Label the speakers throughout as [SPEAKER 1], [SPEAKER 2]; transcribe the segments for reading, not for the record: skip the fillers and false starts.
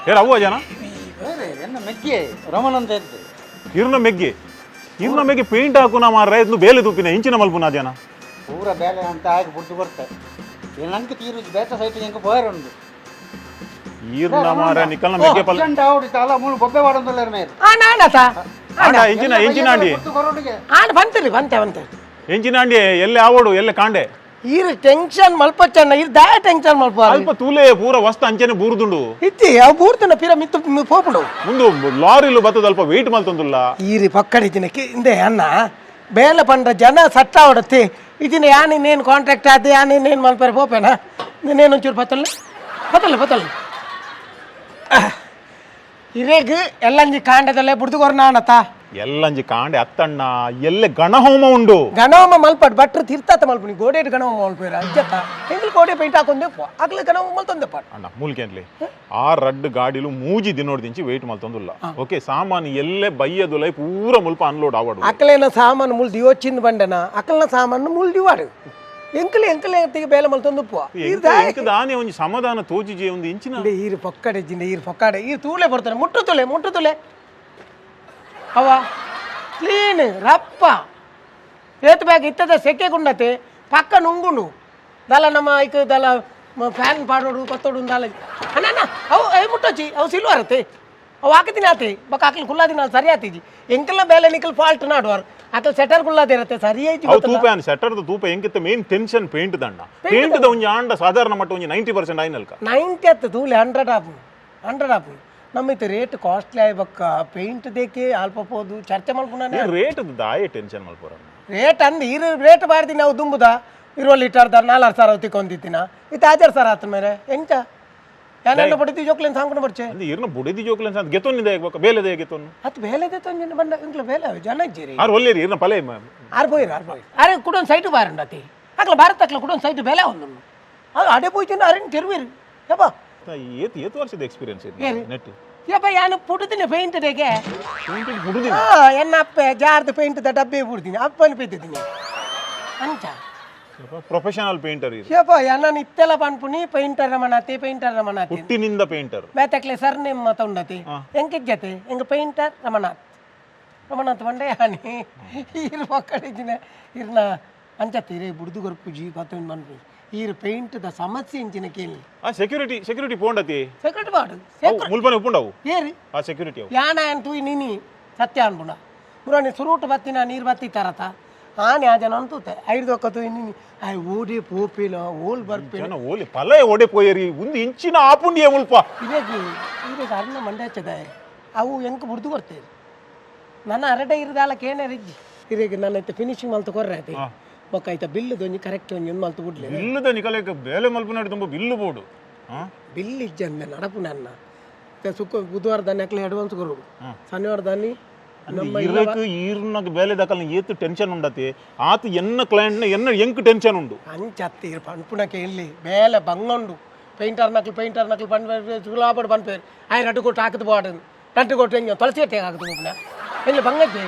[SPEAKER 1] ಏರ್ ಅವ್ವ ಜನ
[SPEAKER 2] ಬೇರೆ ಎನ್ನ ಮೆಗ್ಗೆ ರಮಣ್ ಅಂತ ಇದ್ದೆ.
[SPEAKER 1] ಇರ್ನ ಮೆಗ್ಗಿ, ಇರ್ನ ಮೆಗ್ಗಿ ಪೇಂಟ್ ಹಾಕುನ ಮಾರ್ರೆ, ಇದು ಬೇಲೆ ತೂಪಿನ ಇಂಚಿನ ಮಲ್ಪುನ ಜನ.
[SPEAKER 2] ಪೂರ ಬೇಲೆ ಅಂತ ಆಗಿ ಬುಡ್ದು ಬರ್ತೆ. ನಂಗೆ ತೀರು ಬೇತ ಸೈಟ್ ಎಂಕ ಬೋಯರ್ ಉಂಡು.
[SPEAKER 1] ಈರ್ನ ಮಾರ ನಿಕಲ್ನ ಮೆಗ್ಗೆ ಪಲ್
[SPEAKER 2] ಅರ್ಜೆಂಟ್ ಆವಡಿ ತಾಲ ಮೂಲು ಬೊಬ್ಬೆ ವಾಡೊಂದುಲ್ಲೆರ್ ಮೇರ್.
[SPEAKER 3] ಆಂಡ ಆಂಡತ.
[SPEAKER 1] ಆಂಡ ಇಂಚಿನ ಇಂಚಿನ ಅಂಡಿ.
[SPEAKER 2] ಬುಡ್ದು ಕೊರೊಡುಗೆ.
[SPEAKER 3] ಆಂಡ ಬಂತಿರಿ ಬಂತೆ ಬಂತೆ.
[SPEAKER 1] ಎಂಚಿನ ಅಂಡಿ, ಎಲ್ಲೆ ಆವೋಡು ಎಲ್ಲೆ ಕಾಂಡೆ.
[SPEAKER 3] ಈರ್ ಟೆನ್ಷನ್ ಮಲ್ಪಚ್ಚಣ್ಣ, ಈರ್ ದಾಯ ಟೆನ್ಷನ್ ಮಲ್ಪ.
[SPEAKER 1] ಅಲ್ಪ ತೂಲೆ ಪೂರ ವಸ್ತು ಅಂಚನೆ ಬೂರ್ದುಂಡು.
[SPEAKER 3] ಇತ್ತಿ ಅವು ಬೂರ್ತನ ಪಿರ ಮಿತ್ತು ಪೋಪುಂಡು.
[SPEAKER 1] ಮುಂದು ಲಾರಿಲು ಬತ್ತದ ಅಲ್ಪ ವೆಯ್ಟ್ ಮಲ್ತೊಂದುಲ್ಲ.
[SPEAKER 3] ಈರಿ ಪಕ್ಕಡಿದಿನ ಇಂದೆ ಅಣ್ಣ ಬೇಲೆ ಪಂಡ ಜನ ಸಟ್ಟ ಹೊಡತಿ ಇದನ್ನ ಯಾನ್ ಇನ್ನೇನು ಕಾಂಟ್ರಾಕ್ಟ್ ಆದ ಯಾನ್ ಇನ್ನೇನು ಮಲ್ಪರೆ ಪೋಪೇನಾ ಇನ್ನೇನು ಒಂಚೂರು ಪತ್ತಲ್ಲ ಪತ್ತಲ್ಲ ಪತ್ತಲ್ಲ ಇರೇಗ್ ಎಲ್ಲಂಜಿ ಕಾಂಡದಲ್ಲೇ ಬುಡ್ದುಕೊರ್ ನಾನತ.
[SPEAKER 1] ಎಲ್ಲಂಜಿ ಕಾಂಡೆ ಅತ್ತಣ್ಣ, ಎಲ್ಲೆ ಗಣಹೋಮ ಉಂಡು.
[SPEAKER 3] ಗಣೋಮ ಮಲ್ಪಟ್ ಭಟ್ರು ತಿರ್ತಾತ ಮಲ್ಪುನಿ ಗೋಡೆಡ್ ಗಣೋಮ ಮಲ್ಪೇರ ಅಜ್ಜತ್ತ ಎಂಗ್ಲು ಗೋಡೆ ಪೇಂಟ್ ಹಾಕೊಂಡೆ ಪೋ ಅಗ್ಲು ಗಣೋಮ ಮಲ್ತೊಂದೆ ಪಾಟ್.
[SPEAKER 1] ಅಣ್ಣ ಮೂಲ್ಕೆನ್ಲಿ ಆ ರಡ್ಡು ಗಾಡಿಲು ಮೂಜಿ ದಿನೋಡ್ದಿಂಚಿ ವೆಯ್ಟ್ ಮಲ್ತೊಂದುಲ್ಲ. ಓಕೆ, ಸಾಮಾನು ಎಲ್ಲೆ ಬಯ್ಯದುಲೈ ಪೂರ ಮುಲ್ಪ ಅನ್ಲೋಡ್ ಆವಡು.
[SPEAKER 3] ಅಕಲೇನ ಸಾಮಾನು ಮುಲ್ ದಿವಚ್ಚಿಂದ ಬಂಡನ ಅಕಲ್ನ ಸಾಮಾನು ಮುಲ್ ದಿವಾಡು ಎಂಕಲೆ ಎಂಕಲೆ ಅಂತಿಗೆ ಬೇಲೆ ಮಲ್ತೊಂದು ಪೋ.
[SPEAKER 1] ಎಂಕ್ ದಾನೆ ಒಂಜಿ ಸಮಾಧಾನ ತೋಜಿಜೆ ಒಂದು ಇಂಚಿನ.
[SPEAKER 3] ಇಂದೆ ಈರು ಪೊಕ್ಕಡೆ ಜಿಂದೆ ಈರು ಪೊಕ್ಕಡೆ ಈರು ತೂಲೆ ಬರ್ತಾನೆ ಮುಟ್ಟು ತುಲೆ ಮುಟ್ಟು ತುಲೆ ಅವ ಕ್ಲೀನ್ ರಪ್ಪ ಏತ್ ಬ್ಯಾಗ್ ಇತ್ತದ ಸೆಕೆ ಗುಂಡತೆ ಪಕ್ಕ ನುಂಗುಂಡು ದಲ ನಮ್ಮ ಐಕ್ ದಲ ಫ್ಯಾನ್ ಪಾಡೋಡು ಕೊತ್ತೋಡು ದಲ ಅಣ್ಣ ಅಣ್ಣ ಅವು I ಮುಟ್ಟೋಚಿ ಅವು ಸಿಲ್ವರತ್ತೆ ಅವು ಹಾಕದಿನ ಆತೆ ಬಕ್ಕ ಆಕಲ್ ಕುಲ್ಲಾದಿನ ಸರಿ ಆತಿಜಿ ಎಂಕಲ್ನ ಬೇಲೆ ನಿಕಲ್ ಫಾಲ್ಟ್ ನಾಡುವಾರು ಆಕಲ್ ಸೆಟರ್ ಕುಲ್ಲಾದಿರತ್ತೆ ಸರಿ ಐತಿ.
[SPEAKER 1] ಅವು ತೂಪೆ ಅನ್ ಶಟರ್ದ ತೂಪೆ ಎಂಕಿತ್ತ main tension paint ದಂಡ ಪೇಂಟ್ the ಒಂಜಿ ಆಂಡ ಸಾಧಾರಣ ಮಟ್ಟ ಒಂಜಿ 90% ಆಯ್ನಲ್ಕ.
[SPEAKER 3] 90 ಅತ್ತು ತೂಲೆ 100 ಆಪು 100 ಆಪು ನಮ್ಮ ಇತ್ತು ರೇಟ್ ಕಾಸ್ಟ್ಲಿ ಆಯ್ಬಕ್ಕ ಪೇಂಟ್ ದೇಕೆ ಅಲ್ಪ ಪೋದು ಚರ್ಚೆ ಮಲ್ಪುನಾನೆ.
[SPEAKER 1] ರೇಟ್ ದಾಯೆ ಟೆನ್ಷನ್ ಮಲ್ಪುರ.
[SPEAKER 3] ರೇಟ್ ಅಂದ್ ಇರು ರೇಟ್ ಬಾರ್ದಿ ನಾವು ದುಂಬುದ ಇರುವ ಲೀಟರ್ದ ನಾಲ್ಕು ಸಾವಿರ ತಿಕ್ಕೊಂದಿತ್ತಿನ ಇತ್ತು ಆಜಾರು ಸಾವಿರ ಆತ ಮೇರೆ ಎಂಚ ಯಾನನ್ನ ಬಡಿತಿ ಜೋಕ್ಲೇನ್ ಸಾಂಕುನ ಬರ್ಚೆ.
[SPEAKER 1] ಅಂದ್ರೆ ಇರ್ನ ಬುಡಿದಿ ಜೋಕ್ಲೆನ್ ಅಂತ ಗೆತೊನ್ನಿದೆ ಬೊಕ್ಕ ಬೇಲೆದ ಗೆತೊನ್ನು.
[SPEAKER 3] ಅತ್ ಬೇಲೆ ತೊಂಜಿನ ಬಂಡ ಇಂಕ್ಲ ಬೇಲೆ ಜನ ಇಜ್ಜಿರಿ.
[SPEAKER 1] ಆರ್ ಒಲ್ಲೇರಿ ಇರ್ನ ಪಲೆ
[SPEAKER 3] ಆರ್ ಪೋಯಿರು ಆರ್ ಪೋಯಿರು ಅರೆ ಕುಡೊಂದು ಸೈಟು ಬಾರಂಡತಿ ಅಕ್ಲ ಭಾರತ ಅಕ್ಲ ಕುಡೊಂದು ಸೈಟು ಬೇಲೆ ಒಂದು ಅದು ಅಡೆ ಪೋಯ್ತಿನ ಅರೆನ್ ತೆರುವಿರು ಯಪ್ಪ.
[SPEAKER 1] ಏತ್ ಏತ್ ವರ್ಷದ ಎಕ್ಸ್ಪೀರಿಯನ್ಸ್ ಇದೆ ನೆಟ್?
[SPEAKER 3] ಯಪ್ಪ ಯಾನು ಪುಡುದಿನ ಪೇಂಟ್ ದೇಗೆ.
[SPEAKER 1] ಪೇಂಟ್ ಬುಡುದಿನ.
[SPEAKER 3] ಆ, ಎನ್ನ ಅಪ್ಪೆ ಜಾರ್ದು ಪೇಂಟ್ ಡಬ್ಬೆ ಬಿಡ್ತೀನಿ ಅಪ್ಪನ ಪೇತಿದ್ದೀನಿ ಅಂಚ.
[SPEAKER 1] ಪ್ರೊಫೆಷನಲ್ ಪೇಂಟರ್ ಇದು.
[SPEAKER 3] ಯಪ್ಪ ಎನ್ನ ಇತ್ತೆಲ್ಲ ಪನ್ಪುನಿ ಪೇಂಟರ್ ರಮಣಾತಿ ಪೇಂಟರ್ ರಮಣಾತಿ.
[SPEAKER 1] ಹುಟ್ಟಿನಿಂದ ಪೇಂಟರ್.
[SPEAKER 3] ಬೇತಕ್ಲೆ ಸರ್ ನಿಮ್ಮ ತೊಂಡತಿ ಎಂಕಿಜ್ಜತೆ ಎಂಗ ಪೇಂಟರ್ ರಮಣಾಥ್ ರಮಣಾಥ್ ಬಂಡೆ ಹಾನಿ ಈರು ಮಕ್ಕಳಿದ್ದಿನ ಇರ್ನ ಅಂಚತ್ತಿ ಇರೇ ಬುಡ್ದು ಕೊರ್ಪುಜಿ ಗೊತ್ತೊಂದು ಮನ್ಪು ಈರು ಪೇಂಟ್ದ ಸಮಸ್ಯೆ ಇಂಚಿನ ಕೇಳಿ.
[SPEAKER 1] ಆ ಸೆಕ್ಯೂರಿಟಿ ಸೆಕ್ಯೂರಿಟಿ ಪೋಂಡತಿ.
[SPEAKER 3] ಸೆಕ್ಯೂರಿಟಿ ಬಾಡು.
[SPEAKER 1] ಮುಲ್ಪನೆ ಉಪ್ಪುಂಡವು.
[SPEAKER 3] ಏರಿ.
[SPEAKER 1] ಆ ಸೆಕ್ಯೂರಿಟಿ ಅವು.
[SPEAKER 3] ಯಾನ ತೂಯಿ ನೀನಿ ಸತ್ಯ ಅನ್ಪುಣ ಪುರಾಣಿ ಸುರೂಟು ಬತ್ತಿನ ನೀರು ಬತ್ತಿ ತರತ ಆನೆ ಆ ಜನ ಅಂತೂತೆ ಐದು ಒಕ್ಕ ತೂಯಿ ನೀನಿ I ಓಡಿ ಪೋಪಿನ ಓಲ್ ಬರ್ಪಿನ.
[SPEAKER 1] ಜನ ಓಲಿ ಪಲೆ ಓಡೆ ಪೋಯರಿ ಒಂದು ಇಂಚಿನ ಆಪುಂಡಿಯ ಮುಲ್ಪ.
[SPEAKER 3] ಇದೇಗ್ ಇದೇಗ ಅರ್ನ ಮಂಡ್ಯಾಚದ ಅವು ಎಂಕ್ ಬುಡ್ದು ಕೊರ್ತೇವೆ ನನ್ನ ಅರಡೆ ಇರದಾಲ ಕೇನೆ ರಿಜ್ಜಿ ಇದೇಗ ನನ್ನ ಐತೆ ಫಿನಿಶಿಂಗ್ ಮಲ್ತು ಕೊರ್ರೆ ಆಯ್ತು ಬೊಕ್ಕ ಐತ ಬಿಲ್ಲು ದೊಂಜಿ ಕರೆಕ್ಟ್ ಒಂಜಿ ಒಂದು ಮಲ್ತು ಬಿಡ್ಲಿ.
[SPEAKER 1] ಬಿಲ್ಲುದ ನಿಕಲೇಕ ಬೇಲೆ ಮಲ್ಪುನಾಡಿ ತುಂಬ ಬಿಲ್ಲು ಬೋಡು.
[SPEAKER 3] ಬಿಲ್ ಇಜ್ಜಂದೆ ನಡಪು ನನ್ನ ಸುಕ್ಕ ಬುಧವಾರ ದಾನಿ ಅಕ್ಲೆ ಅಡ್ವಾನ್ಸ್ ಕೊರೋಡು ಶನಿವಾರ ದಾನಿ ನಮ್ಮ
[SPEAKER 1] ಇರಕ್ ಈರ್ನಗ್ ಬೇಲೆ ದಕಲ್ನ ಏತ್ ಟೆನ್ಷನ್ ಉಂಡತಿ ಆತ ಎನ್ನ ಕ್ಲೈಂಟ್ ನ ಎನ್ನ ಎಂಕ್ ಟೆನ್ಷನ್ ಉಂಡು.
[SPEAKER 3] ಅಂಚತ್ತಿ ಪನ್ಪುನಕ್ಕೆ ಇಲ್ಲಿ ಬೇಲೆ ಬಂಗುಂಡು ಪೇಂಟರ್ ನಕ್ಲು ಪೇಂಟರ್ ನಕ್ಲು ಪನ್ ಸುಲಾಪಡು ಪನ್ಪೇರು ಆಯ್ ರಡ್ಡು ಕೊಟ್ಟು ಹಾಕದು ಬೋಡು ರಡ್ಡು ಕೊಟ್ಟು ಹೆಂಗೆ ತುಳಸಿ ಅಟ್ಟೆ ಹಾಕದು ಹೋಗ್ನ ಇಲ್ಲಿ ಬಂಗಜ್ಜೆ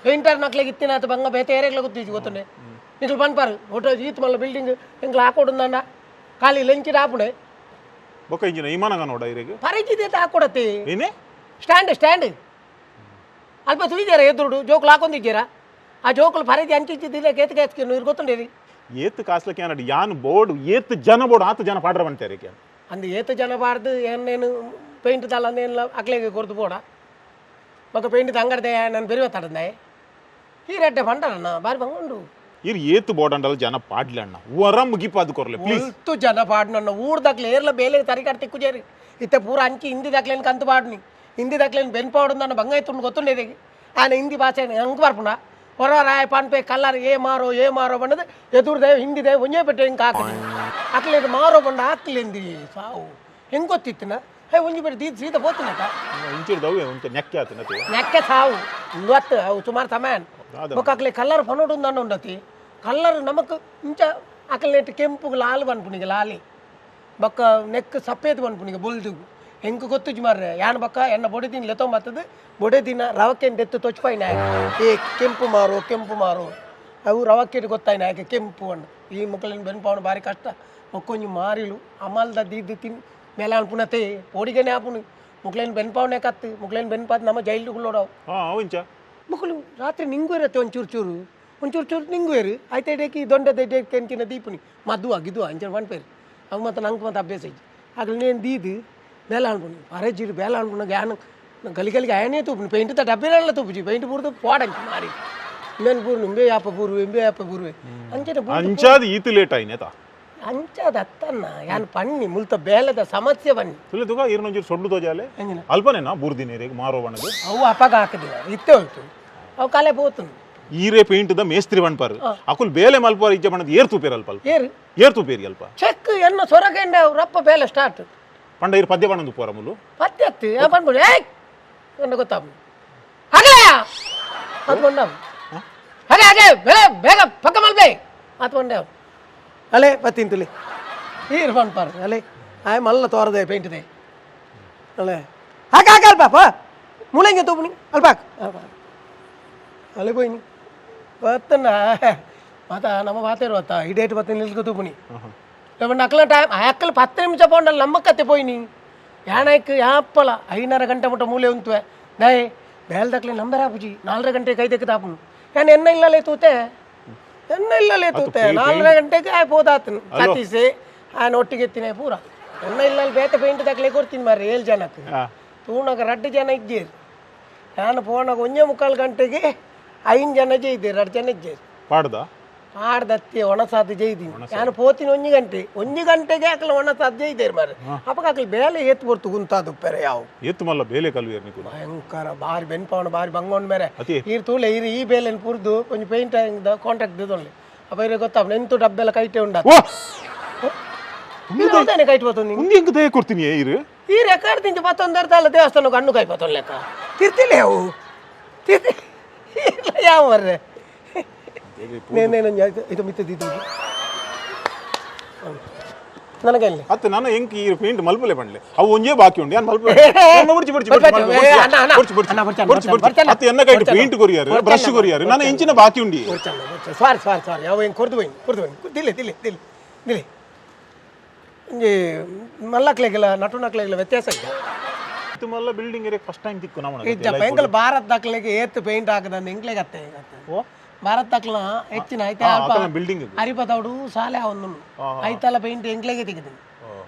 [SPEAKER 3] ಪೇಂಟರ್ ನಕ್ಲಿಗೆ ಇತ್ತಿನಾತ ಬಂಗ ಬೇತೆ ಏರೆಗ್ಲ ಗೊತ್ತಿಜ್ಜಿ ಗೊತ್ತುಂಡೆ ನಿಕ್ಲು ಪನ್ಪಾರು ಒಟ್ಟು ಈತ್ ಮಲ್ಲ ಬಿಲ್ಡಿಂಗ್ ಎಂಕ್ಲು ಹಾಕೊಡುಂದಂಡ ಖಾಲಿ ಲೆಂಚಿಡ್ ಆಪುಡೆ.
[SPEAKER 1] ಬೊಕ್ಕ ಇಂಚಿನ ಇಮಾನಗ ನೋಡ ಇರೆಗ್.
[SPEAKER 3] ಪರಿಚಿತ ಹಾಕೊಡತಿ.
[SPEAKER 1] ಏನೇ?
[SPEAKER 3] ಸ್ಟ್ಯಾಂಡ್ ಸ್ಟ್ಯಾಂಡ್ ಅಲ್ಪ ತುಯ್ದಾರ ಎದುರುಡು ಜೋಕುಲು ಹಾಕೊಂಡಿದ್ದೀರಾ ಆ ಜೋಕುಲು ಪರಿಧಿ ಅಂಚಿದ್ದಿಲ್ಲ ಕೇತ್ ಕೇತ್ಕೆ ನೀರು ಗೊತ್ತುಂಡೇರಿ.
[SPEAKER 1] ಏತ್ ಕಾಸ್ಲಕ್ಕೆ ಏನಾಡಿ ಯಾನ್ ಬೋರ್ಡ್ ಏತ್ ಜನ ಬೋರ್ಡ್ ಆತ ಜನ ಪಾಡ್ರ ಬಂತಾರೆ.
[SPEAKER 3] ಅಂದು ಏತು ಜನ ಬಾರ್ದು ಏನೇನು ಪೇಂಟ್ ದಲ್ಲ ಅಂದೇನಿಲ್ಲ ಅಕ್ಲೆಗೆ ಕೊರ್ದು ಬೋಡ ಬೊಕ್ಕ ಪೇಂಟ್ ಅಂಗಡ್ದೆ ನಾನು ಬೆರಿವ ತಡಂದೆ ಈ ರೆಡ್ಡೆ ಬಂಡರಣ್ಣ ಬಾರಿ ಬಂಗುಂಡು.
[SPEAKER 1] ಇರ್ ಏತ್ ಬೋರ್ಡ್ ಅಂಡಲ್ಲ ಜನ ಪಾಡ್ಲಣ್ಣ ವರ ಮುಗಿಪಾದು ಕೊರ್ಲೆ ಪ್ಲೀಸ್.
[SPEAKER 3] ಒಲ್ತು ಜನ ಪಾಡ್ನಣ್ಣ ಊರ್ದಾಕ್ಲೆ ಏರ್ಲ ಬೇಲೆ ತರಿಕಾಡ್ ತಿಕ್ಕು ಜೇರಿ ಇತ್ತೆ ಪೂರ ಅಂಚಿ ಹಿಂದಿ ದಾಕ್ಲೇನು ಕಂತು ಪಾಡ್ನಿ ಹಿಂದಿ ದಾಕ್ಲೇನು ಬೆನ್ ಪಾಡುಂದన్న ಬಂಗ ಇತ್ತುಂಡು ಗೊತ್ತುಂಡೇದಿ ಆನೆ ಹಿಂದಿ ಭಾಷೆ ಹಂಗೆ ಬರ್ಪುಂಡ ಹೊರ ರಾಯ ಪಾನ್ಪೆ ಕಲ್ಲರ್ ಏ ಮಾರೋ ಏ ಮಾರೋ ಬಂಡದು ಎದುರ್ದೆ ಹಿಂದಿದೆ ಒಂಜೇ ಪೆಟ್ಟೆ ಹಿಂಗೆ ಹಾಕಿ ಅಕ್ಲೇದು ಮಾರೋ ಬಂಡ ಹಾಕ್ಲೇಂದಿ ಸಾವು ಹೆಂಗೆ ಗೊತ್ತಿತ್ತಿನ ಹೇ ಒಂಜಿ ಪೆಟ್ಟೆ ದೀದ್ ಸೀದಾ ಪೋತಿನಕ.
[SPEAKER 1] ಇಂಚಿಡ್ದವು ಒಂಚೆ ನೆಕ್ಕೆ ಆತ ನತಿ.
[SPEAKER 3] ನೆಕ್ಕೆ ಸಾವು ಇವತ್ತು ಅವು ಸುಮಾರು ಸಮಯ.
[SPEAKER 1] ದಾದ?
[SPEAKER 3] ಅಕ್ಲೆ ಕಲ್ಲರ್ ಪನೋಡು ఉందంಡ ఉండತಿ ಕಲ್ಲರ್ ನಮಕ್ ಇಂಚ ಅಕಲ್ ಕೆಂಪುಗ್ ಲಾಲ್ ಪನ್ಪುನಿಗೆ ಲಾಲಿ ಬೊಕ್ಕ ನೆಕ್ ಸಪ್ಪೇದ್ ಪನ್ಪುನಿಗೆ ಬೊಲ್ದು ಎಂಕ್ ಗೊತ್ತುಜಿ ಮಾರ್ರೆ ಯಾನ್ ಬೊಕ್ಕ ಎನ್ನ ಬೊಡೆ ದಿನ ಲೆತ್ತೊಂಬತ್ತದು ಬೊಡೆ ದಿನ ರವಕ್ಕೆ ದೆತ್ತು ತೊಚ್ಪಾಯಿ ನಾಯಕ ಏ ಕೆಂಪು ಮಾರು ಕೆಂಪು ಮಾರು ಅವು ರವಕ್ಕೆ ಗೊತ್ತಾಯಿ ನಾಯಕ ಕೆಂಪು ಅಣ್ಣ ಈ ಮಕ್ಕಳನ್ನ ಬೆನ್ಪಾವಣ ಭಾರಿ ಕಷ್ಟ ಒಕ್ಕೊಂಜಿ ಮಾರಿಲು ಅಮಲ್ದ ದೀದ್ದು ತಿನ್ ಬೇಲೆ ಅನ್ಪುನತೆ ಪೋಡಿಗೆನೆ ಆಪುನು ಮುಕ್ಲೇನ್ ಬೆನ್ಪಾವನೆ ಕತ್ತು ಮುಕ್ಲೇನ್ ಬೆನ್ಪಾದ್ ನಮ್ಮ ಜೈಲು ಕುಳ್ಳೋಡವು.
[SPEAKER 1] ಅವಿಂಚ?
[SPEAKER 3] ಮುಕುಲು ರಾತ್ರಿ ನಿಂಗುರತ್ತೆ, ಒಂಚೂರು ಚೂರು ಒಂಚೂರು ಚೂರು ನಿಂಗುವೇರು. ಆಯ್ತು, ದೊಂಡದ ಕೆಂಚಿನ ದೀಪುನಿ ಮದುವ ಗಿದುವ ಅಂಚ ಪನ್ಪೇರು. ಅವು ಮತ್ತು ನಂಗೆ ಮತ್ತೆ ಅಭ್ಯಾಸ ಐತಿ. ಆಗಲಿ ನೇನು ದೀದು ಬೇಲೆ ಅನ್ಪುನಿ ಅರೆ ಜೀರು ಬೇಲೆ ಅನ್ಪುನ ಗ್ಯಾನ್ ಗಲಿ ಗಲಿಗೆ ಆಯನೇ ತೂಪುನಿ. ಪೇಂಟ್ ತ ಡಬ್ಬಿನಲ್ಲ ತೂಪುಜಿ, ಪೇಂಟ್ ಪೂರ್ದು ಪೋಡಂಚಿ ಮಾರಿ ಮೇನ್ ಪೂರ್ನು ಇಂಬೆ ಯಾಪ ಪೂರ್ವೆ, ಇಂಬೆ ಯಾಪ ಪೂರ್ವೆ ಅಂಚನೆ.
[SPEAKER 1] ಅಂಚಾದ ಈತ್ ಲೇಟ್ ಆಯ್ನೇತ?
[SPEAKER 3] ಅಂಚಾದ ಅತ್ತನ್ನ ಯಾನ್ ಪನ್ನಿ ಮುಲ್ತ ಬೇಲೆದ ಸಮಸ್ಯೆ ಬನ್ನಿ.
[SPEAKER 1] ತುಲೆ ತುಗ ಈರ್ನೊಂಜೂರು ಸೊಡ್ಡು ತೋಜಾಲೆ.
[SPEAKER 3] ಎಂಜಿನ?
[SPEAKER 1] ಅಲ್ಪನೇನಾ ಬೂರ್ದಿನೇರಿಗೆ ಮಾರೋ ಬಣ್ಣದು?
[SPEAKER 3] ಅವು ಅಪಗ ಹಾಕಿದಿವ ಇತ್ತೆ ಹೋಯ್ತು, ಅವು ಕಲೆ ಪೋತುಂಡು.
[SPEAKER 1] ಈರೇ ಪೇಂಟ್ the ಮೇಸ್ತ್ರಿ ಪನ್ಪಾರು, ಅಕುಲ್ ಬೇಲೆ ಮಲ್ಪಾರ ಇಜ್ಜ ಬಣ್ಣದ ಏರ್ ತೂಪೇರ್ ಅಲ್ಪ ಅಲ್ಪ?
[SPEAKER 3] ಏರು?
[SPEAKER 1] ಏರ್ ತೂಪೇರಿ ಅಲ್ಪ?
[SPEAKER 3] ಚೆಕ್ ಎನ್ನ ಸೊರಗೆಂಡ ರಪ್ಪ ಬೇಲೆ ಸ್ಟಾರ್ಟ್.
[SPEAKER 1] ಪಂಡ ಈರ್ ಪದ್ಯ ಬಣ್ಣದು ಪೋರ ಮುಲು?
[SPEAKER 3] ಪತ್ತೆ ಅತ್ತು ಪನ್ಪುಡು ಏಯ್ ಕಂಡ ಗೊತ್ತಾಪು ಹಾಗೆ ಅದು ಕೊಂಡ ಹಾಗೆ ಹಾಗೆ ಬೇಗ ಬೇಗ ಪಕ್ಕ ಮಲ್ಪೆ ಆತ್ ಕೊಂಡೆ ಅಲೆ ಬತ್ತೀನಿ ತುಲಿ ಈರ್ ಪನ್ಪಾರು ಅಲೆ ಆಯ್ ಮಲ್ಲ ತೋರದೆ ಪೇಂಟ್ದೆ ಅಲೆ ಹಾಕ ಹಾಕ ಅಲ್ಪ ಮುಳಂಗೆ ತೂಪುನಿ ಅಲ್ಪ ಹಾಕ್ ಅಲೆ ಪೋಯಿನಿ ಬತ್ತಣ್ಣ ಮಾತಾ ನಮ್ಮ ಬಾತೇರು ಬತ್ತ ಈ ಡೇಟ್ ಬತ್ತ ನಿಲ್ಕ ತೂಪುನಿ. ಅಕ್ಕಲ ಟೈಮ್ ಅಕ್ಕಲು 10 ನಿಮಿಷ ಪೋಂಡಲ್ಲ ನಮ್ಮ ಕತ್ತೆ ಪೋಯಿನಿ. ಯಾಣೈಕ್ ಯಾಪ್ಪಲ 5.5 ಗಂಟೆ ಮುಟ್ಟ ಮೂಲೆ ಉಂತುವೆ ದಯೆ ಬೇಲ್ದಕ್ಲೆ ನಂಬರ್ ಆಪುಜಿ. 4.5 ಗಂಟೆ ಕೈ ತೆಗೆದು ಆಪುನು. ಯಾನ್ ಎನ್ನ ಇಲ್ಲಲೇ ತೂತೆ, ಎನ್ನ ಇಲ್ಲಲೇ ತೂತೆ. 4.5 ಗಂಟೆಗೆ ಆಯ್ ಪೋದಾತನು ಸತೀಸೆ ಆಯ್ನ ಒಟ್ಟಿಗೆ ಎತ್ತಿನ ಪೂರ ಎನ್ನ ಇಲ್ಲಲ್ಲಿ ಬೇತೆ ಪೇಂಟ್ ತಕ್ಲೆ ಕೊಡ್ತೀನಿ ಮಾರ್ರೆ 7 ಜನಕ್ಕೆ. ತೂಣಗ 2 ಜನ ಇದ್ದೀರಿ. ನಾನು ಪೋನಾಗ 1.75 ಗಂಟೆಗೆ 5 ಜನ ಜೈದೆ, 2 ಜನ ಇದ್ದೀರಿ.
[SPEAKER 1] ಪಾಡ್ದ?
[SPEAKER 3] ಪಾಡ್ದತ್ತಿ ಒಣಸಾದ ಜೈದೀನಿ. ನಾನು ಪೋತಿನ 1 ಗಂಟೆ, 1 ಗಂಟೆಗೆ ಹಾಕಲ ಒಣಸಾದ ಜೈದೇರು ಮಾರ್ರೆ. ಅಪ್ಪಗ ಹಾಕಲಿ ಬೇಲೆ ಏತ್ ಬರ್ತು ಗುಂತಾದು ಪೆರೆ ಯಾವ.
[SPEAKER 1] ಏತ್ ಮಲ್ಲ ಬೇಲೆ ಕಲ್ವೇರ್ ನಿಕುಲು?
[SPEAKER 3] ಭಯಂಕರ ಬಾರಿ ಬೆನ್ಪಾವಣ ಬಾರಿ ಬಂಗೊಂಡ್ ಮೇರೆ.
[SPEAKER 1] ಅತಿ.
[SPEAKER 3] ಈರ್ ತೂಲೆ ಈರ್ ಈ ಬೇಲೆನ್ ಪುರ್ದು ಒಂಜಿ ಪೇಂಟ್ ಕಾಂಟ್ರಾಕ್ಟ್ ದಿದೊನ್ಲೆ. ಅಪ್ಪ ಇರ ಗೊತ್ತಾಪ ಎಂತು ಡಬ್ಬೆಲ್ಲ ಕೈಟೆ ಉಂಡ.
[SPEAKER 1] ಓ!
[SPEAKER 3] ಕೈಟ್ ಬತ್ತೊಂದು.
[SPEAKER 1] ಮುಂದೆ ಹೆಂಗ್ ದಯ ಕೊಡ್ತೀನಿ ಈರು?
[SPEAKER 3] ಈ ರೆಕಾರ್ಡ್ ತಿಂಚು ಪತ್ತೊಂದರ್ತಾಲ ದೇವಸ್ಥಾನಕ್ಕೆ ಹಣ್ಣು ಕಾಯಿ ಪತ್ತೊಂದು ಲೆಕ್ಕ ತಿರ್ತಿಲ್ಲ ಅವು ತಿರ್ತಿ ಇಲ್ಲ ಯಾವ ಮರ್ರೆ. ನೇನೇನು ಇದು ಮಿತ್ತದ್ದು ಇದು ನನಗೆ ಅಲ್ಲಿ.
[SPEAKER 1] ಅತ್ತ ನಾನು ಎಂಕ್ ಈ ಪೇಂಟ್ ಮಲ್ಪಲೆ ಪಂಡ್ಲೆ ಅವು ಒಂಜೇ ಬಾಕಿ ಉಂಡು ಯಾನ್ ಮಲ್ಪಲೆ. ಬುಡ್ಚಿ ಬುಡ್ಚಿ.
[SPEAKER 3] ಏ, ಅಣ್ಣ, ಅಣ್ಣ.
[SPEAKER 1] ಬುಡ್ಚಿ ಬುಡ್ಚಿ.
[SPEAKER 3] ಅಣ್ಣ, ಬರ್ತಾನೆ,
[SPEAKER 1] ಬುಡ್ಚಿ ಬುಡ್ಚಿ.
[SPEAKER 3] ಬರ್ತಾನೆ.
[SPEAKER 1] ಅತ್ತ ಎನ್ನ ಕೈಟ್
[SPEAKER 3] ಬರ್ತಾನೆ.
[SPEAKER 1] ಪೇಂಟ್ ಕೊರಿಯಾರು, ಬ್ರಷ್ ಕೊರಿಯಾರು, ನಾನು ಎಂಚಿನ ಬಾಕಿ ಉಂಡಿ.
[SPEAKER 3] ಸಾರಿ ಸಾರಿ ಸಾರಿ, ಅವು ಹೆಂಗೆ ಕೊರ್ದು ಹೋಯ್ನಿ ಕೊರ್ದು ಹೋಯ್ನಿ. ದಿಲೆ ದಿಲೆ ದಿಲೆ ದಿಲೆ. ಒಂಜಿ ಮಲ್ಲಕ್ಲೆಗೆಲ್ಲ ನಟುನಕ್ಲೆಗೆಲ್ಲ ವ್ಯತ್ಯಾಸ ಇಲ್ಲ.
[SPEAKER 1] ಇತ್ತು ಮಲ್ಲ building first time ತಿಕ್ಕು ನಮ್ಮ.
[SPEAKER 3] ಇಜ್ಜಪ್ಪ, ಎಂಕಲ್ ಭಾರತ್ ದಾಖಲೆಗೆ ಏತ್ ಪೇಂಟ್ ಹಾಕದ ಎಂಕ್ಲೆಗೆ ಅತ್ತೆ.
[SPEAKER 1] ಓ.
[SPEAKER 3] ಭಾರತ್ ದಾಖಲ ಹೆಚ್ಚಿನ ಐತೆ ಅಲ್ಪ.
[SPEAKER 1] ಬಿಲ್ಡಿಂಗ್.
[SPEAKER 3] ಅರಿಪದವಡು ಸಾಲೆ ಒಂದು ಐತಲ ಪೇಂಟ್ ಎಂಕ್ಲೆಗೆ ತೆಗೆದು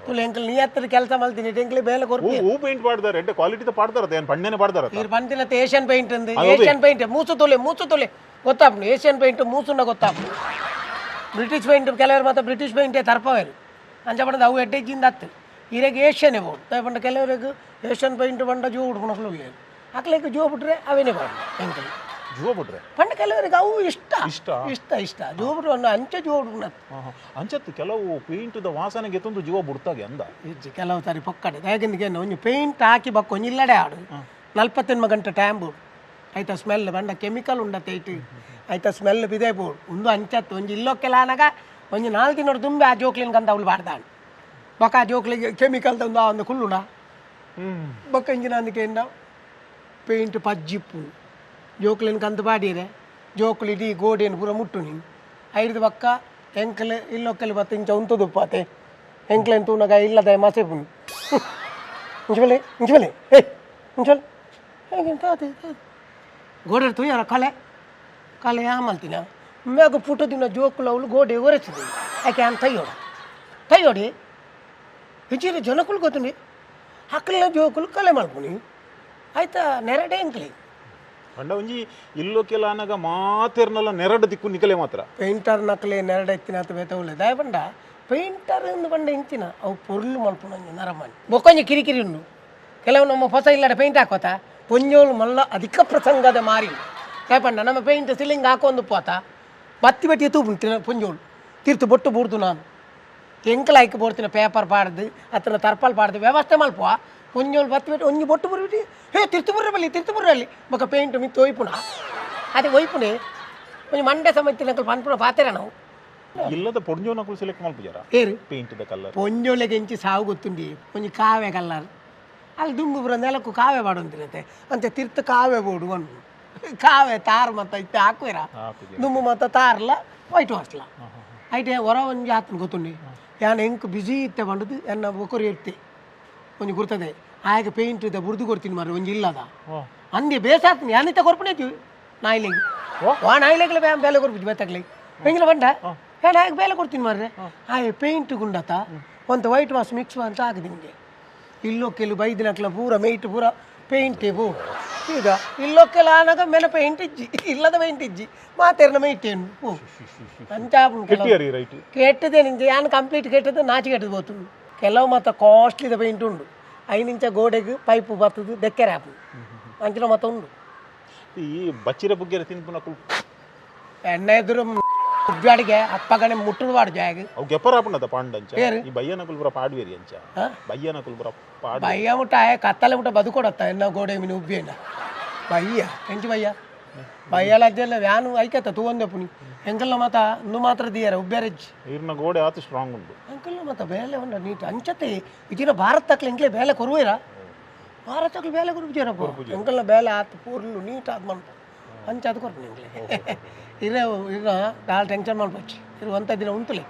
[SPEAKER 3] ತುಳು ಎಂಕಲ್ ನೀ ಹತ್ತಿರ ಕೆಲಸ ಮಲ್ತೀನಿ ಎಂಕ್ಲೆ ಬೇಲೆ ಕೊರ್ಪಿ.
[SPEAKER 1] ಹೂ ಪೇಂಟ್ ಪಾಡ್ದಾರೆ, ಎಡ್ಡೆ ಕ್ವಾಲಿಟಿ ಪಾಡ್ದಾರ, ಏನ್ ಪಣ್ಣೆನೆ ಪಾಡ್ದಾರ?
[SPEAKER 3] ಈರ್ ಪಂತಿನ ಏಷ್ಯನ್ ಪೇಂಟ್ ಅಂದು ಏಷ್ಯನ್ ಪೇಂಟ್ ಮೂಸು ತೊಲೆ ಮೂಸು ತೊಲೆ ಗೊತ್ತಾಪುಂಡು. ಏಷ್ಯನ್ ಪೇಂಟ್ ಮೂಸುನ ಗೊತ್ತಾಪುಂಡು. ಬ್ರಿಟಿಷ್ ಪೇಂಟ್ ಕೆಲವರು ಮಾತ್ರ ಬ್ರಿಟಿಷ್ ಪೇಂಟೇ ತರ್ಪವೇರು ಅಂಚ ಪಂಡದ ಅವು ಎಡ್ಡೆಜ್ಜಿಂದ ಅತ್ತು. ಈರೆಗೆ ಏಷ್ಯನೇ ಬೋಡು ಪಂಡ ಕೆಲವರಿಗೆ ಏಷ್ಯನ್ ಪೇಂಟ್ ಪಂಡ ಜೋ ಉಡ್ಪುನಕ್ಲು ಉಲ್ಲೇರು. ಅಕ್ಲೆಗ್ ಜೋ ಬಿಟ್ರೆ ಅವೇನೇ ಬಾಡು ಎಂಕಲ್.
[SPEAKER 1] ಜುವ ಬಿಟ್ರೆ?
[SPEAKER 3] ಪಂಡ ಕೆಲವರಿಗೆ ಅವು ಇಷ್ಟ.
[SPEAKER 1] ಇಷ್ಟ?
[SPEAKER 3] ಇಷ್ಟ ಇಷ್ಟ. ಜೋ ಬಿಟ್ರು ಅನ್ನ ಅಂಚೆ ಜೋ ಉಡ್ಪುನ.
[SPEAKER 1] ಅಂಚತ್ತು ಕೆಲವು ಪೇಂಟ್ the ವಾಸನೆಗೆ ತಂದು ಜೀವ ಬುಡ್ತಾಗೆ ಅಂದ.
[SPEAKER 3] ಇಜ್ಜಿ, ಕೆಲವು ಸಾರಿ ಪೊಕ್ಕಡೆ ಹೇಗೆಂದಿಗೆ ಒಂಜಿ ಪೇಂಟ್ ಹಾಕಿ ಬಕ್ಕ ಒಂಜಿ ಇಲ್ಲಡೆ ಆಡು 48 ಗಂಟೆ ಟೈಮ್ ಬೋಡು ಆಯ್ತಾ ಸ್ಮೆಲ್ ಬಂಡ ಕೆಮಿಕಲ್ ಉಂಡತ್ತೆ ಇಟ್ಟು ಆಯ್ತಾ ಸ್ಮೆಲ್ ಬಿದೆ ಬೋಡು ಒಂದು ಅಂಚತ್ತು. ಒಂಜಿ ಇಲ್ಲೊಕ್ಕೆಲ್ಲ ಆನಾಗ ಒಂಜಿ 4 ದಿನ ತುಂಬಿ ಆ ಜೋಕ್ಲಿನ ಕಂದ ಅವಳು ಬಾಡ್ದಾಂಡ್ ಬೊಕ್ಕ ಆ ಜೋಕ್ಲಿಗೆ ಕೆಮಿಕಲ್ ತಂದು ಆ ಒಂದು ಕುಳ್ಳುಣ. ಬೊಕ್ಕ ಇಂಜಿನ ಅಂದಕ್ಕೆ ಪೇಂಟ್ ಪಜ್ಜಿಪ್ಪು ಜೋಕ್ಲಿನ ಕಂದು ಪಾಡಿರೆ ಜೋಕುಲು ಇಡೀ ಗೋಡೆಯನ್ನು ಪೂರ ಮುಟ್ಟು ನೀನು ಐದು ಬಕ್ಕ ಎಂಕಲ್ ಇಲ್ಲೊಕ್ಕಲು ಬತ್ತ ಇಂಚ ಉಂತುದು ಪಾತೆ ಎಂಕ್ಲೆನ್ ತೂನಗ ಇಲ್ಲದ ಮಸೆಪುನು ಇಂಚಬಲೆ ಇಂಚಬಲೆ ಏಯ್ ಇಂಚಬಲೆ ಹೇಗೆಂತ ಅದೇ ಗೋಡೆ ತೂಯರ ಕಲೆ ಕಲೆ ಯಾಮಲ್ತಿನ ಮ್ಯಾಗ ಪುಟ ದಿನ ಜೋಕುಲು ಅವಳು ಗೋಡೆ ಒರೆಸಿದೆ ಯಾಕೆ ಅಂತ ತಯ್ಯೋಡ ತಯ್ಯೋಡಿ ಹೆಚ್ಚಿನ ಜನಕುಲು ಗೊತ್ತುಂಡಿ ಅಕ್ಕಲಿನ ಜೋಕುಲು ಕಲೆ ಮಲ್ಪುನಿ ಆಯ್ತಾ ನೆರಡೆ ಎಂಕ್ಲಿ.
[SPEAKER 1] ಪಂಡ ಒಂಜಿ ಇಲ್ಲೊಕ್ಕೆಲ್ಲ ಆನಾಗ ಮಾತೆರ್ನಲ್ಲ ನೆರಡು ದಿಕ್ಕು ನಿಕಲೆ ಮಾತ್ರ.
[SPEAKER 3] ಪೇಂಟರ್ ನಕಲೆ ನೆರಡೆ ಎತ್ತಿನ ಆತ ಬೇತ ದಾಯ ಪಂಡ ಪೇಂಟರ್ ಎಂದು ಪಂಡ ಇಂಚಿನ ಅವು ಪೊರ್ಲು ಮಲ್ಪುನ ನರಮಾನಿ ಬೊಕ್ಕೊಂಜಿ ಕಿರಿಕಿರಿ ಉಂಡು. ಕೆಲವು ನಮ್ಮ ಹೊಸ ಇಲ್ಲಡೆ ಪೇಂಟ್ ಹಾಕೋತ ಪೊಂಜೋಳು ಮಲ್ಲ ಅಧಿಕ ಪ್ರಸಂಗದ ಮಾರಿ ಪಂಡ ನಮ್ಮ ಪೇಂಟ್ ಸಿಲಿಂಗ್ ಹಾಕೊಂದು ಪೋತ ಬತ್ತಿ ಬಟ್ಟಿ ತೂಪು ಪೊಂಜೋಳು ತೀರ್ತು ಬೊಟ್ಟು ಬೂಡ್ದು ನಾನು ಎಂಕಲ್ ಹಾಕಿ ಬೋಡ್ತಿನ ಪೇಪರ್ ಪಾಡ್ದು ಅತ್ತನ ತರ್ಪಾಲ್ ಪಾಡ್ದು ವ್ಯವಸ್ಥೆ ಮಲ್ಪುವ. ಪೊಂಜೋಳು ಬತ್ತಿ ಬಿಟ್ಟು ಒಂಜಿ ಬೊಟ್ಟು ಬುರ್ಬಿಟ್ಟು ಹೇ ತಿರ್ತು ಬುರ್ರ ಬಲ್ಲಿ ತಿರ್ತು ಬುರ್ರಲ್ಲಿ ಬೊಕ್ಕ ಪೇಂಟ್ ಮಿತ್ತು ಒಯ್ಪುಣ ಅದೇ ಒಯ್ಪುಣೆ ಒಂಜಿ ಮಂಡೆ ಸಮಯತ್ತಿನ ಪನ್ಪುಣ ಪಾತೆರ ನಾವು.
[SPEAKER 1] ಇಲ್ಲದ ಪೊಂಜೋನಕುಲು ಸೆಲೆಕ್ಟ್ ಮಲ್ಪುಜಾರ?
[SPEAKER 3] ಏರು?
[SPEAKER 1] Paint the colour.
[SPEAKER 3] ಪೊಂಜೋಲೆಗೆ ಎಂಚಿ ಸಾವು ಗೊತ್ತುಂಡಿ ಒಂಜಿ ಕಾವೆ ಕಲ್ಲರ್ ಅಲ್ಲಿ ದುಂಬು ಪೂರ ನೆಲಕ್ಕು ಕಾವೆ ಪಾಡೊಂತಿರತ್ತೆ ಅಂಚೆ ತಿರ್ತು ಕಾವೆ ಬೋಡು ಒಂದು ಕಾವೆ ತಾರ್ ಮತ್ತ ಇತ್ತೆ ಹಾಕುವೆರ. ದುಂಬು ಮತ್ತ ತಾರ್ಲ ವೈಟ್ ವಾಶ್ಲ ಐಟೆ ಹೊರ ಒಂಜಿ ಆತನ ಗೊತ್ತುಂಡಿ ಯಾನ್ ಎಂಕ್ ಬಿಜಿ ಇತ್ತೆ ಪಂಡದು ಎನ್ನ ಬೊಕೊರಿ ಇತ್ತೆ. ಒಂಜಿ ಗುರ್ತದೆ ಆಯಗ ಪೇಂಟ್ ಇದ್ದ ಬುರ್ದು ಕೊಡ್ತೀನಿ ಮಾರ್ರೆ ಒಂಜಿ ಇಲ್ಲದ ಅಂದೆ ಬೇಸಾತ್ನಿ ಯಾನಿತ ಕೊರ್ಪಣೆ ನಾಯಿಲೆಗ್ ವಾ ನಾಯಿಲೆಗ್ಲ ಬೇಲೆ ಕೊರ್ಪುಜಿ ಬೇತಗ್ಲೆ ಎಂಗಿಲ ಬಂಡ ಏನ್ ಆಯಗ್ ಬೇಲೆ ಕೊಡ್ತೀನಿ ಮಾರ್ರೆ ಆಯೆ ಪೇಂಟ್ ಗುಂಡತ ಒಂದು white wash mix ಅಂತ ಆಗದೆ ನಿಮಗೆ ಇಲ್ಲೋ ಕೆಲವು ಬೈದಿನಕ್ಲ ಪೂರ ಮೇಯ್ಟ್ ಪೂರ ಪೇಂಟ್ ಪೂ ಈಗ ಇಲ್ಲೋ ಕೆಲ ಆನಾಗ ಮೇಲೆ ಪೇಂಟ್ ಇಜ್ಜಿ ಇಲ್ಲದ ಪೇಂಟ್ ಇಜ್ಜಿ ಮಾತೇರ್ನ ಮೇಯ್ಟ್ ಏನು ಪೂ ಅಂಚ ಆಪುಂಡು ಕೆಲವು.
[SPEAKER 1] ಕೆಟ್ಟಿಯರಿ ರೈಟ್.
[SPEAKER 3] ಕೆಟ್ಟದೆ ನಿಂಚೆ ಯಾನ್ ಕಂಪ್ಲೀಟ್ ಕೆಟ್ಟದ್ದು ನಾಚಿ ಕೆಟ್ಟದ್ದು పోతుంది. ಕೆಲವು ಮಾತ್ರ ಕಾಸ್ಟ್ಲಿದ ಪೇಂಟ್ ಉಂಡು ಐನಿಂಚ ಗೋಡೆಗೆ ಪೈಪ್ ಬರ್ತದೆ ದೆಕ್ಕೆರೆ ಆಪುಂಡು ಅಂಚಿನ ಮಾತ ಉಂಡು.
[SPEAKER 1] ಈ ಬಚ್ಚಿರ ಬುಗ್ಗೆರ ತಿನ್ಪುನಕುಲು
[SPEAKER 3] ಎಣ್ಣೆ ಎದುರು ಉಬ್ಬ್ಯಾಡಿಗೆ ಅಪ್ಪಗಣೆ ಮುಟ್ಟುಡು ವಾಡು ಜಾಗ.
[SPEAKER 1] ಅವು ಗೆಪ್ಪರ ಆಪುಂಡದ ಪಾಂಡಂಚ.
[SPEAKER 3] ಏರು?
[SPEAKER 1] ಈ ಬಯ್ಯನಕುಲು ಪೂರ ಪಾಡ್ವೇರಿ ಅಂಚ. ಬಯ್ಯನಕುಲು ಪೂರ ಪಾಡ್
[SPEAKER 3] ಬಯ್ಯ ಮುಟ್ಟ ಆಯ ಕತ್ತಲೆ ಮುಟ್ಟ ಬದುಕೊಡತ್ತ ಎನ್ನ ಗೋಡೆ ಮಿನಿ ಉಬ್ಬಿಯಣ್ಣ ಬಯ್ಯ ಎಂಚು ಬಯ್ಯ ಬಯ್ಯಲ ಅಜ್ಜಲ್ಲ ವ್ಯಾನು ಐಕತ್ತ ತೂವಂದೆ ಪುನಿ ಎಂಕಲ್ನ ಮಾತ ಇಂದು ಮಾತ್ರ ದಿಯರ ಉಬ್ಬ್ಯಾರೆಜ್ಜಿ.
[SPEAKER 1] ಇರ್ನ ಗೋಡೆ ಆತು ಸ್ಟ್ರಾಂಗ್ ಉಂಡು.
[SPEAKER 3] ಅಂಕಲ್ನ ಮಾತ ಬೇಲೆ ಉಂಡ ನೀಟ್ ಅಂಚತೆ ಇದಿನ ಭಾರತ ತಕ್ಲೆ ಎಂಕ್ಲೆ ಬೇಲೆ ಕೊರುವೇರಾ ಭಾರತ ತಕ್ಲೆ ಬೇಲೆ ಕೊರುಪುಜೇರಪ್ಪ ಅಂಕಲ್ನ ಬೇಲೆ ಆತು ಪೂರ್ಲು ನೀಟ್ ಆದ್ ಮಲ್ಪ ಅಂಚ ಅದು ಕೊರ್ಪು ನಿಂಗ್ಲೆ ಇರ ಇರ ದಾಲ್ ಟೆನ್ಷನ್ ಮಲ್ಪೊಚ್ಚಿ ಇರು ಒಂತ ದಿನ ಉಂತುಲೆ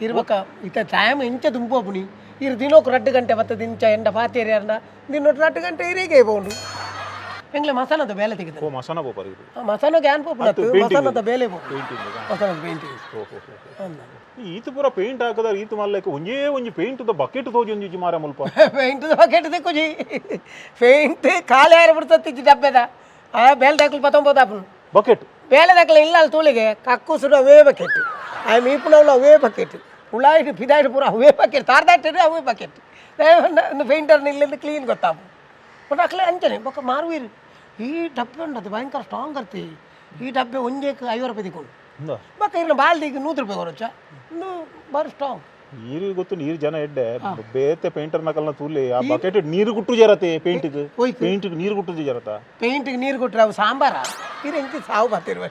[SPEAKER 3] ಇರ್ಬಕ ಇತ್ತ ಟೈಮ್ ಇಂಚ ದುಂಪೋಪುನಿ ಇರು ದಿನೋಕು 2 ಗಂಟೆ ಬತ್ತದ ಇಂಚ ಎಂಡ ಪಾತೇರಿ ಅರ್ನ ದಿನೋಟು 2 ಗಂಟೆ ಇರಿಗೆ ಪೋಂಡು ಎಂಗ್ಲೆ ಮಸಾನದ ಬೇಲೆ ತೆಗೆದ.
[SPEAKER 1] ಓ ಮಸನ ಪೋಪರ್ ಇರು.
[SPEAKER 3] ಮಸಾನಗೆ ಏನ್ ಪೋಪುನತ್ತು ಮಸಾನದ ಬೇಲೆ ಪೋಪು.
[SPEAKER 1] ಪೇಂಟಿಂಗ್.
[SPEAKER 3] ಮಸಾನದ ಪೇಂಟಿಂಗ್.
[SPEAKER 1] ಈತ ಪೂರ ಪೇಂಟ್ ಹಾಕದಾರ ಈತ ಮಲ್ಲಕ್ಕೆ ಒಂಜೇ ಒಂಜಿ paint the bucket ತೋಜಿ ಒಂಜಿ ಮಾರ ಮುಲ್ಪ.
[SPEAKER 3] ಪೇಂಟ್ ಬಕೆಟ್ ದಿಕ್ಕುಜಿ ಪೇಂಟ್ ಖಾಲಿ ಆಯ್ರ ಬಿಡ್ತತ್ತಿಜ್ಜಿ ಡಬ್ಬೆದ ಆ ಬೇಲೆ ದಾಖಲು ಪತ್ತೊಂಬತ್ತು
[SPEAKER 1] ಬಕೆಟ್.
[SPEAKER 3] ಬೇಲೆ ದಾಖಲೆ ಇಲ್ಲ ಅಲ್ಲಿ ತೂಳಿಗೆ ಕಕ್ಕುಸುಡು ಅವೇ ಬಕೆಟ್ ಆ ಮೀಪುನವ್ಲು ಅವೇ ಬಕೆಟ್ ಉಳಾಯಿಡು ಫಿದಾಯಿಡು ಪೂರ ಅವೇ ಬಕೆಟ್ ತಾರ್ದಾಟಿಡು ಅವೇ ಬಕೆಟ್ ಪೇಂಟರ್ ಇಲ್ಲಿಂದ ಕ್ಲೀನ್ ಗೊತ್ತಾಪು ಬಟ್ ಅಕ್ಲೆ ಅಂಚನೆ ಬೊಕ್ಕ ಮಾರುವೀರು ಈ ಡಬ್ಬೆ ಉಂಟು ಅದು ಭಯಂಕರ ಸ್ಟ್ರಾಂಗ್ ಇರ್ತಿ ಈ ಡಬ್ಬೆ ಒಂಜೇಕ್ 50 ರೂಪಾಯಿ ದಿಕ್ಕೊಂಡು ಬೊಕ್ಕ ಇರ್ನ ಬಾಲ್ದಿಗೆ 100 ರೂಪಾಯಿ ಕೊರೊಚ್ಚ ಇಂದು ಬಾರಿ ಸ್ಟ್ರಾಂಗ್.
[SPEAKER 1] ನೀರು ಗೊತ್ತು ನೀರು ಜನ ಎಡ್ಡೆ ಬೇತೆ ಪೇಂಟರ್ ನಕಲ್ನ ತೂಲೆ ಆ ಬಕೆಟ್ ನೀರು ಗುಟ್ಟು ಜರತೆ ಪೇಂಟ್
[SPEAKER 3] ಹೋಯ್ತು.
[SPEAKER 1] ಪೇಂಟ್ ನೀರು ಗುಟ್ಟು ಜರತ.
[SPEAKER 3] ಪೇಂಟಿಗೆ ನೀರು ಕೊಟ್ಟರೆ ಅವು ಸಾಂಬಾರ ಇದು ಎಂಚಿ ಸಾವು ಬರ್ತಿರುವ.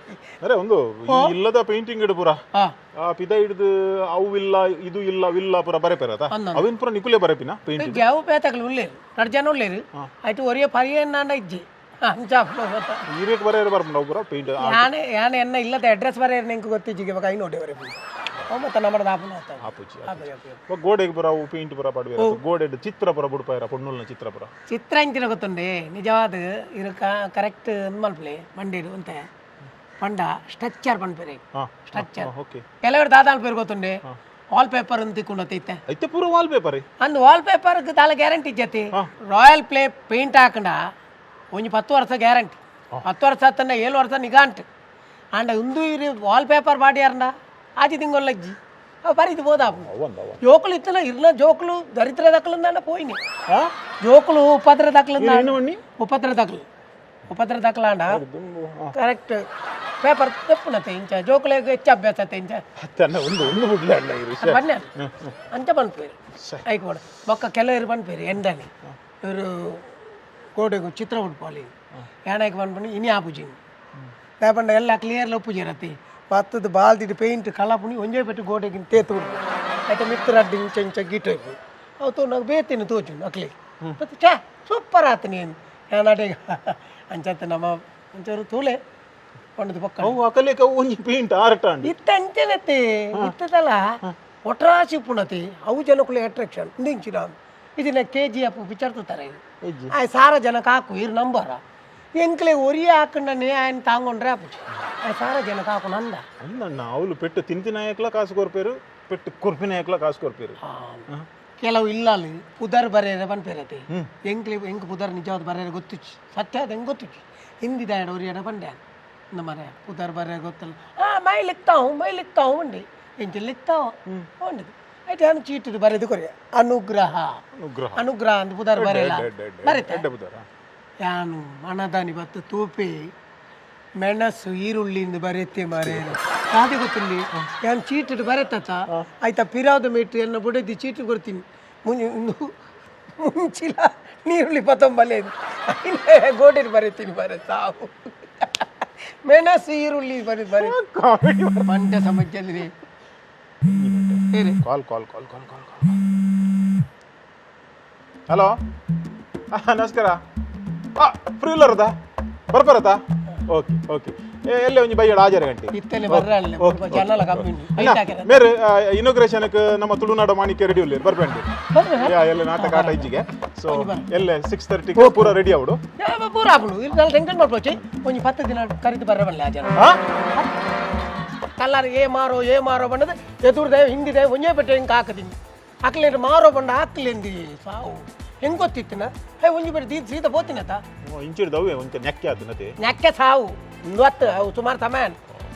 [SPEAKER 1] ಅರೆ ಒಂದು ಈ ಇಲ್ಲದ ಪೇಂಟಿಂಗ್ ಇಡು ಪೂರ
[SPEAKER 3] ಹಾಂ
[SPEAKER 1] ಆ ಪಿದ ಹಿಡಿದು ಅವು ಇಲ್ಲ ಇದು ಇಲ್ಲ ಅವಿಲ್ಲ ಪೂರ ಬರೆಪೆರತ ಅವಿನ ಪೂರ ನಿಕುಲೆ ಬರೆಪಿನ ಪೇಂಟ್.
[SPEAKER 3] ಜಾವು ಪೇತಗಳು ಉಳ್ಳೇರು ಎರಡು ಜನ ಉಳ್ಳೇರು ಆಯ್ತು ಒರಿಯ ಪರಿಯನ್ನಾಂಡ ಇಜ್ಜಿ ಅಂಚ
[SPEAKER 1] ನೀರೇಕ್ ಬರೆಯರು ಬರ್ಪುಂಡು ಅವು ಪೂರ ಪೇಂಟ್.
[SPEAKER 3] ಯಾನೆ ಯಾನೆ ಎನ್ನ ಇಲ್ಲದ ಅಡ್ರೆಸ್ ಬರೆಯರು ನಿಂಗೆ ಗೊತ್ತಿಜ್ಜಿಗೆ ಇವಾಗ I ನೋಡಿ ಬರೆ ಅವು ಮತ್ತೆ ನಮ್ಮ ದಾಪನ
[SPEAKER 1] ಆಪುಜಿ ಗೋಡೆಗೆ ಪೂರ ಅವು ಪೇಂಟ್ ಪೂರ ಪಡುವೆ ಗೋಡೆ ಚಿತ್ರ ಪೂರ ಬುಡ್ಪಾಯರ ಪೊಣ್ಣುಲ್ನ ಚಿತ್ರ ಪೂರ.
[SPEAKER 3] ಚಿತ್ರ ಇಂಚಿನ ಗೊತ್ತುಂಡೆ ನಿಜವಾದ ಇರು ಕರೆಕ್ಟ್ ಮಲ್ಪಲೆ ಮಂಡೇರು ಅಂತ ಪಂಡ ಸ್ಟ್ರಕ್ಚರ್ ಪನ್ಪೆರೆ ಸ್ಟ್ರಕ್ಚರ್.
[SPEAKER 1] ಓಕೆ.
[SPEAKER 3] ಕೆಲವರು ದಾದ ಅಲ್ಪೇರು ಗೊತ್ತುಂಡೆ ವಾಲ್ ಪೇಪರ್ ಅಂತ ತಿಕ್ಕೊಂಡು ಇತ್ತೆ.
[SPEAKER 1] ಐತೆ ಪೂರ ವಾಲ್ ಪೇಪರ್.
[SPEAKER 3] ಅಂದ್ ವಾಲ್ ಪೇಪರ್ ದಾಲ ಗ್ಯಾರಂಟಿ ಇಜ್ಜತಿ royal play paint ಹಾಕಂಡ ಒಂಜಿ 10 ವರ್ಷ ಗ್ಯಾರಂಟಿ 10 ವರ್ಷ ಆತಂಡ 7 ವರ್ಷ ನಿಗಾಂಟ್ ಆಂಡ ಉಂದು ಇರು ವಾಲ್ ಪೇಪರ್ ಬಾಡಿಯಾರ್ನ ಆಜಿ ತಿಂಗೊಲ್ಲಜ್ಜಿ ಅವು ಬರೀದು ಬೋದಾಪು.
[SPEAKER 1] ಅವಂದ ಅವ
[SPEAKER 3] ಜೋಕುಲು ಇತ್ತಲ್ಲ ಇರ್ನ ಜೋಕುಲು ದರಿದ್ರ ದಕ್ಕಲಂದಾಂಡ ಪೋಯಿನಿ ಜೋಕುಲು ಉಪದ್ರ ದಕ್ಕಲಂದ ಉಪದ್ರ ದಕ್ಕಲು ಉಪದ್ರ ದಕ್ಕಲಾಂಡ ಕರೆಕ್ಟ್ ಪೇಪರ್ ತೆಪ್ಪುನತೆ ಇಂಚ ಜೋಕುಲೆಗ್ ಹೆಚ್ಚು ಅಭ್ಯಾಸ ಆತೆ ಇಂಚ.
[SPEAKER 1] ಅತ್ತನ್ನ ಒಂದು ಒಂದು ಬುಡ್ಲೆ ಅಣ್ಣ ಇರು
[SPEAKER 3] ಅದು ಬನ್ನಿ ಅಂಚ ಪನ್ಪೇರು ಐಕೋಡ ಬೊಕ್ಕ ಕೆಲವರು ಪನ್ಪೇರು ಎಂಡನೆ ಇವರು ಗೋಡೆಗು ಚಿತ್ರ ಉಡ್ಪಾಲಿ ಯಾಣಕ್ಕೆ ಪನ್ಪುನಿ ಇನಿ ಆಪುಜಿ ದಾಯಪಂಡ ಎಲ್ಲ ಕ್ಲಿಯರ್ ಒಪ್ಪುಜಿ ಬತ್ತದ ಬಾಲ್ದಿಡು ಪೇಂಟ್ ಕಲಪುನಿ ಒಂಜೇ ಪೆಟ್ಟು ಗೋಡೆಗಿನ ತೇತು ಉಡ್ಪು ಐತೆ ಮಿತ್ರ ಅಡ್ಡಿ ಇಂಚ ಇಂಚ ಗೀಟ ಇಪ್ಪು ಅವು ತೋ నాకు ಬೇತಿನ ತೋಚು ಅಕ್ಲಿ ಮತ್ತೆ ಛೇ ಸೂಪರ್ ಆತು ನೀನು ಯಾನಾಡೆ ಅಂಚತ್ತ ನಮ್ಮ ಒಂಚೂರು ತೂಲೆ ಪಂಡದು ಪಕ್ಕ.
[SPEAKER 1] ಅವು ಅಕಲೇಕ ಅವು ಒಂಜಿ ಪೇಂಟ್ ಆರ್ಟ್ ಅಂಡ್
[SPEAKER 3] ಇತ್ತ ಅಂಚನತೆ ಇತ್ತದಲ್ಲ ಒಟ್ರಾಸಿ ಉಪ್ಪುನತಿ ಅವು ಜನಕ್ಕುಲೆ ಅಟ್ರಾಕ್ಷನ್ ಇಂಚಿನ ಇದನ್ನ K G F picture ತೂತಾರೆ ಆ ಸಾರ ಜನಕ್ಕೆ ಹಾಕು ಇರು ನಂಬರ ಎಂಕ್ಲೆ ಒರಿಯ ಹಾಕೊಂಡನೆ ఆయన ತಾಂಗೊಂಡ್ರೆ ಆಪುಜಿ ಆ ಸಾರ ಜನಕ್ಕೆ ಹಾಕು ನಂದ.
[SPEAKER 1] ಅಣ್ಣ ಅವಳು ಪೆಟ್ಟು ತಿಂತಿನಾಯಕ್ಲ ಕಾಸು ಕೊರ್ಪೇರು ಪೆಟ್ಟು ಕೊರ್ಪಿನಾಯಕ್ಲ ಕಾಸು ಕೊರ್ಪೇರು.
[SPEAKER 3] ಕೆಲವು ಇಲ್ಲಲ್ಲಿ ಪುದರ್ ಬರೆಯರೆ ಪನ್ಪೇರತೆ ಎಂಕ್ಲೆ ಎಂಕ್ ಪುದರ್ ನಿಜವಾದ ಬರೆಯರೆ ಗೊತ್ತುಚ್ಚಿ ಸತ್ಯ ಅದು ಹೆಂಗೆ ಗೊತ್ತುಚ್ಚಿ ಹಿಂದಿ ದಾಯಡ ಒರಿಯಡ ಪಂಡ್ಯಾನ ಮರೆ ಪುದರ್ ಬರೆಯ ಗೊತ್ತಲ್ಲ ಆ ಮೈ ಲಿಕ್ತಾವು ಮೈ ಲಿಕ್ತಾವು ಉಂಡಿ ಎಂಚ ಲಿಕ್ತಾವು ಉಂಡಿದು ಆಯ್ತು ನಾನು ಚೀಟಿದು ಬರೆದು ಕೊರಿಯ ಅನುಗ್ರಹ.
[SPEAKER 1] ಅನುಗ್ರಹ.
[SPEAKER 3] ಅನುಗ್ರಹ ಅಂತ ಪುದರ್ ಬರೆಯಲ್ಲ ಬರೀತೆ
[SPEAKER 1] ಎಡ್ಡೆ ಬುದಾರ.
[SPEAKER 3] ಯಾನು ಮನದಾನಿ ಬತ್ತು ತೂಪಿ ಮೆಣಸು ಈರುಳ್ಳಿಯಿಂದ ಬರೆತೆ ಮರೆ ಕಾದಿ ಗೊತ್ತುಂಡಿ ಯಾನ್ ಚೀಟಿಡು ಬರೆತತ ಆಯ್ತಾ ಪಿರಾದ ಮೇಟು ಎನ್ನ ಬುಡದಿ ಚೀಟು ಕೊಡ್ತೀನಿ ಮುಂಚಿಲ ನೀರುಳ್ಳಿ ಪತ್ತೊಂಬಲೆ ಗೋಡೆದು ಬರೀತೀನಿ ಬರೆ ಸಾವು ಮೆಣಸು ಈರುಳ್ಳಿ ಬರೆ ಬರೆ ಮಂಡ್ಯ ಸಮಸ್ಯೆ ಹೇಳಿ.
[SPEAKER 1] Call call call call call call. Hello, ನಮಸ್ಕಾರ. ಫ್ರೀ ಇಲ್ಲರದ ಬರ್ಬರತ್ತಾ? Okay okay. ಎಲ್ಲೆ ಒಂಜಿ ಬೈಯಡ ಆಜಾರ ಗಂಟೆ.
[SPEAKER 3] ಇತ್ತಲೆ ಬರ್ರಲ್ಲ, ಜನಲ ಕಮ್ಮಿ ಉಂಡು.
[SPEAKER 1] ಅಣ್ಣ, ಮೇರೆ ಇನಾಗ್ರೇಷನ್ ನಮ್ಮ ತುಳುನಾಡ ಮಾಣಿಕ್ಯ ರೆಡಿ ಉಲ್ಲೇರು, ಬರ್ಪೇಂಡಿ.
[SPEAKER 3] ಬರ್ರೆ.
[SPEAKER 1] ಯಾ, ಎಲ್ಲ ನಾಟಕ ಆಟ ಇಜ್ಜಿಗೆ. ಸೊ ಎಲ್ಲೆ 6:30 ಪೂರ ರೆಡಿ ಅವಡು.
[SPEAKER 3] ಪೂರ ಆಪುಂಡು. ಇಲ್ಲಿ ಟೆನ್ಷನ್ ಮಾಡ್ಬೋಚಿ. ಒಂಜಿ 10 ದಿನ ಕರಿದು ಬರ್ರೆ ಬಲ್ಲೆ ಆ ಜನ.
[SPEAKER 1] ಹಾ.
[SPEAKER 3] ಕಲ್ಲಾರ ಏ ಮಾರೋ ಏ ಮಾರೋ ಬಣ್ಣದ ಎದುರ್ದೆ ಹಿಂದಿದೆ ಒಂಜೇ ಪೆಟ್ಟೆ ಹಿಂಗೆ ಹಾಕದಿನಿ ಹಾಕ್ಲೇನು ಮಾರೋ ಬಣ್ಣ ಹಾಕ್ಲೇಂದಿ ಸಾವು ಹೆಂಗ್ ಗೊತ್ತಿತ್ತಿನ? ಹೇ, ಒಂಜಿ ಪೆಟ್ಟೆ ದೀದ್ ಸೀದಾ ಪೋತಿನತ.
[SPEAKER 1] ಇಂಚಿಡ್ದವೆ ಒಂಚೆ ನೆಕ್ಕೆ ಆತು ನತೆ.
[SPEAKER 3] ನೆಕ್ಕೆ ಸಾವು ಒಂದು ಅವು ಸುಮಾರು ಸಮಯ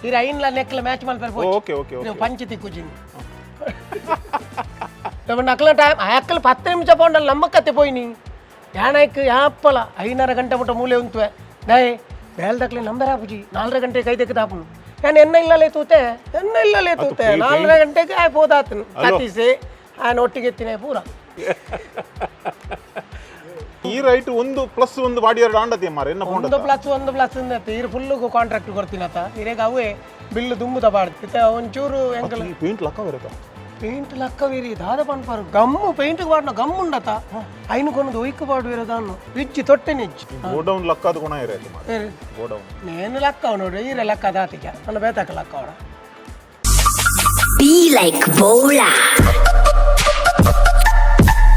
[SPEAKER 3] ಇರ ಐನ್ಲ ನೆಕ್ಲ ಮ್ಯಾಚ್ ಮಲ್ಪೆರ್.
[SPEAKER 1] Okay okay okay.
[SPEAKER 3] ನೀವು ಪಂಚ್ ತಿಕ್ಕುಜಿನಿ ನಕ್ಲ ಟೈಮ್ ಅಕ್ಕಲು 10 ನಿಮಿಷ ಪೋಂಡಲ್ ನಮ್ಮ ಕತೆ ಪೋಯಿನಿ. ಯಾಣೈಕ್ ಯಾಪ್ಪಲ 5½ ಗಂಟೆ ಮುಟ್ಟ ಮೂಲೆ ಉಂತುವೆ. ದಯೆ ಬೇಲ್ದಕ್ಲೆ ನಂಬರ್ ಆಪುಜಿ. 4½ ಗಂಟೆ ಕೈ ತೆಗೆದು ಆಪುನು. ನಾನು ಎನ್ನ ಇಲ್ಲಲೇ ತೂತೆ, ಎನ್ನ ಇಲ್ಲಲೇ ತೂತೆ. 4½ ಗಂಟೆಗೆ ಆಯ್ ಪೋದಾತನು ಕತ್ತಿಸಿ ಆಯ್ನ ಒಟ್ಟಿಗೆ ಎತ್ತಿನ ಪೂರ.
[SPEAKER 1] ಈ ರೈಟ್ ಒಂದು ಪ್ಲಸ್ ಒಂದು ಬಾಡಿ ಎರಡು ಆಂಡತಿ ಮಾರ ಎನ್ನ ಪೋಂಡ.
[SPEAKER 3] ಒಂದು ಪ್ಲಸ್ ಒಂದು ಪ್ಲಸ್ ಇರು ಫುಲ್ಲು ಕಾಂಟ್ರಾಕ್ಟ್ ಕೊಡ್ತೀನತ. ಇರೇಗ ಅವೇ ಬಿಲ್ಲು ದುಂಬುದ ಬಾಡ್ದು ಇತ್ತೆ ಒಂಚೂರು ಎಂಕಲ್.
[SPEAKER 1] ಈ ಪೇಂಟ್ ಲಕ್ಕ ಬರುತ್ತಾ?
[SPEAKER 3] ಪೇಂಟ್ ಲಕ್ಕವಿರಿ ದಾದ ಪನ್ಪಾರು. ಗಮ್ಮು ಪೇಂಟ್ ಬಾಡ್ನ ಗಮ್ ಉಂಡತ. ಐನು ಕೊನದು ಒಯ್ಕು ಬಾಡುವಿರೋದನ್ನು ಇಜ್ಜಿ ತೊಟ್ಟೆ ನಿಜ್ಜಿ.
[SPEAKER 1] ಗೋಡೌನ್ ಲಕ್ಕದ ಗುಣ ಇರೈತೆ ಮಾರ. ಗೋಡೌನ್.
[SPEAKER 3] ನೇನು ಲಕ್ಕ ನೋಡ್ರಿ, ಈರೆ ಲಕ್ಕ ದಾತಿಗೆ ನನ್ನ ಬೇತಾಕ ಲಕ್ಕ ಅವಡ.
[SPEAKER 4] Be like Bola.